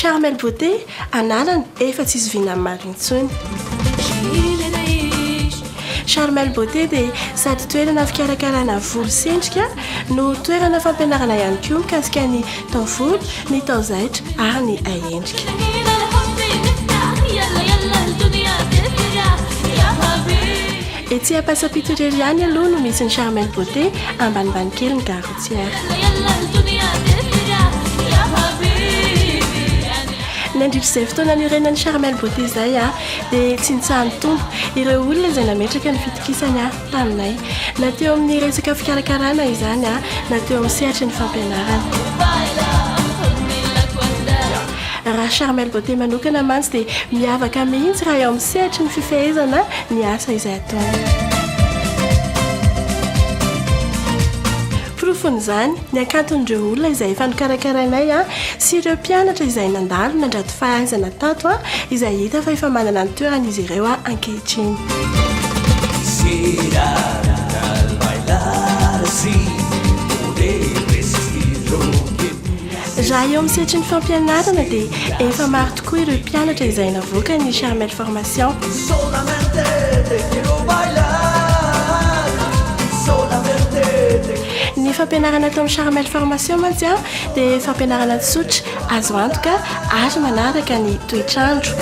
Charmel Beauté, anarana efa tsy zoviana amin'ny maro intsony. Charmel Beauté dia sady toerana fikarakarana volo sy endrika no toerana fampianarana ihany koa mikasika ny taovolo, ny taozaitra ary ny haiendrika. Etsy Ampasampito irery ihany aloha no misy ny Charmel Beauté, ambanimbany kely ny gare routière. Nandritra izay fotoana niorenan'ny Charmel Beauté izay dia tsy nitsaha-nitombo ireo olona izay nametraka ny fitokisany taminay, na teo amin'ny resaka fikarakarana izany na teo amin'ny sehatry ny fampianarana. Raha Charmel Beauté manokana mantsy dia miavaka mihitsy raha eo amin'ny sehatry ny fifehezana ny asa izay ataony. Porofon'izany ny hakanton'ireo olona izay efa nokarakarainay sy ireo mpianatra izay nandalo nandrato fahaizana tato izay hita fa efa manana ny toerany izy ireo ankehitriny. Raha eo amin'ny sehatry ny fampianarana dia efa maro tokoa ireo mpianatra izay navoakan'ny Charmel Formation. Ny fampianarana ato amin'ny Charmel Formation mantsy dia fampianarana tsotra, azo antoka ary manaraka ny toetr'andro.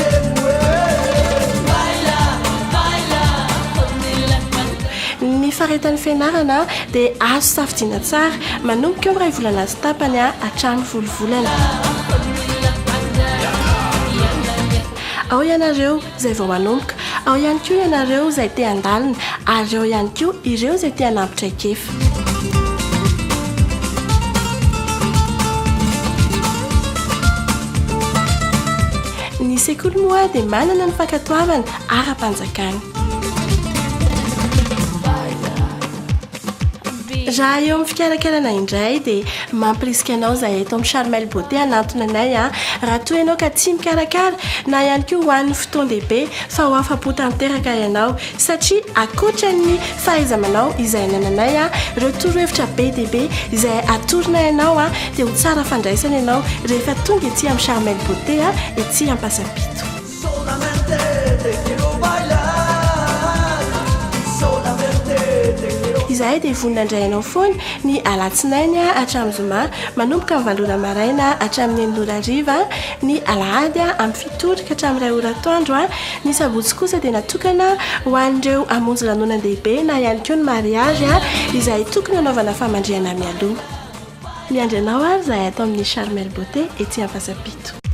Ny faharetan'ny fianarana dia azo safidiana tsara, manomboka eo amin'ny iray volana sy tapany hatramin'ny folo volana. Ao ianareo izay vao manomboka, ao ihany koa ianareo izay te handalina ary ao ihany koa ireo izay te hanampy traikefa. Ny sekoly moa dia manana ny fankatoavana ara-panjakana. Raha eo amin'ny fikarakarana indray dia mampirisika anao izahay eto amin'ny Charmel Beauté hanantona anay raha toa ianao ka tsy mikarakara na ihany koa ho an'ny fotoan-dehibe fa ho afa-po tanteraka ianao satria ankoatra ny fahaiza-manao izay anananay ireo torohevitra be dia be izay atoronay anao dia ho tsara fandraisana ianao rehefa tonga ety amin'ny Charmel Beauté ety Ampasampito. Izahay dia vonona handray anao foana ny alatsinainy hatramin'ny zoma manomboka amin'ny valo ora maraina hatramin'ny enina ora hariva, ny alahady amin'ny fito ora ka hatramin'ny iray ora atoandro, ny sabotsy kosa dia natokana ho an'ireo hamonjy lanonan-dehibe na ihany koa ny mariazy izay tokony hanaovana famandrihana mialoha. Miandry anao ary izahay ato amin'ny Charmel Beauté etsy Ampasampito.